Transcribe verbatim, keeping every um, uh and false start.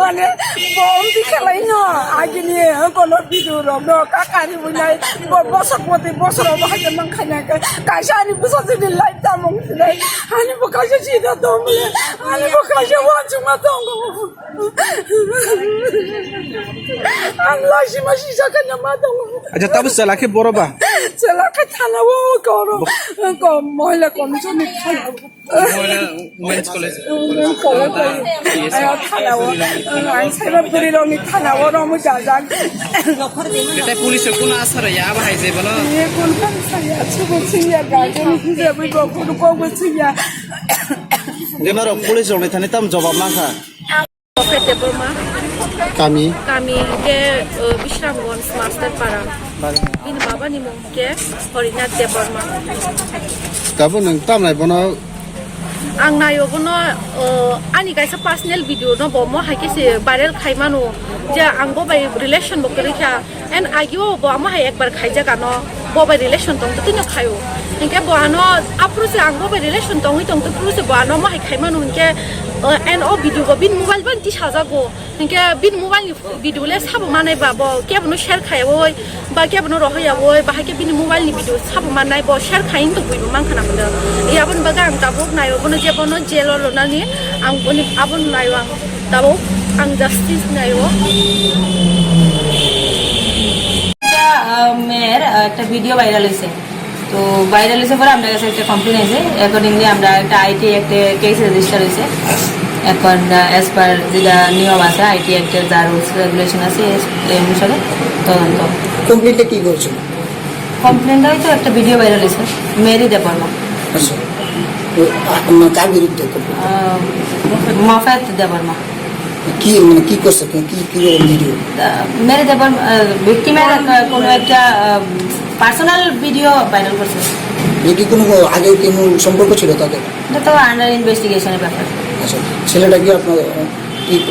Mane, bo umti khelai no, agini, kono video rok no, kakari bunai, bo bosok poti bosok rok bo haikhe mang khaina khe, kaisa ani bwsa jodi life tamung sinai, ani bo kaisa sida tong le, ani bo kaisa wansukma tongo. Ang laisima sisa khaina ma tongo. Acha, tabuk chwla khe boro ba? Chwla khe thana o koro, ko mohila commission ni thana o. Women's College. Women's College. Ayo, thana o. Ang saiba bwrwi rokni thana o romu jajak. Tei police rok kuno asara ya, abo hai je bono. Ye kun kan saya, chubu siya, gajen hija bwi bo kun ko bwi siya. Jemaro police rokni thani tam jawab mankha. Mofet Debbarma. Kami? Kami ke, eh, Bishramganj, Master Para. Bini baba ni mung ke Horinath Debbarma. Tabo nwng tamnai bono? Ang nayo bono, eh, ani kaisa personal video no bo mo hai khe se viral khai mano je ang bo bai relation bo kwrwi kha. And agio bo amo hai ekbar khaijak ano, bo bai relation tong twi no khaio. Hinkhe bo ano aphuru se ang bo bai relation tongwi tong twi phuru se bo ano mo hai khai mano hinkhe, uh, and o video bo bini mobile bai tisajago. Hinkhe bini mobile ni video le sabo manai ba bo kebo no share khaioi ba kebo no rohoioi ba haikhe bini mobile ni video sabo manai bo share khai to buibo mankha na bodo. Yaboni bagwi ang tabuk naio bono je bono jail o lonani ang boni aboni naio ang. Tabuk ang justice naio. একটা, আহ, মেয়ের, আহ, একটা video viral হয়েছে। তো ভাইরাল হয়েছে পরে আমরা কাছে একটা কমপ্লেন আছে, অ্যাকর্ডিংলি আমরা একটা আইটি একটা কেস রেজিস্টার হয়েছে। এখন, আহ, অ্যাজ পার যেটা নিয়ম আছে, আইটি অ্যাক্টের যা রুলস রেগুলেশন আছে, এই অনুসারে তদন্ত। কমপ্লেনটা কি করছিল? কমপ্লেনটা হয়তো একটা ভিডিও ভাইরাল হয়েছে, মেরি দেববর্মা। আচ্ছা। তো, আ-, মানে কার বিরুদ্ধে কমপ্লেন? আহ, মফায়েত দেববর্মা। কি, মানে, কি করছে? কোন, কি, কি রকম ভিডিও? আহ, মেরে দেবর, আহ, ভিক্টিমের, আহ, কোনো একটা, আহ, পার্সোনাল ভিডিও ভাইরাল করছে। এ কি কোনো আগে কোনো সম্পর্ক ছিল তাদের? এটা তো আন্ডার ইনভেস্টিগেশনের ব্যাপার। আচ্ছা, ছেলেটা কি আপনার, আহ, কি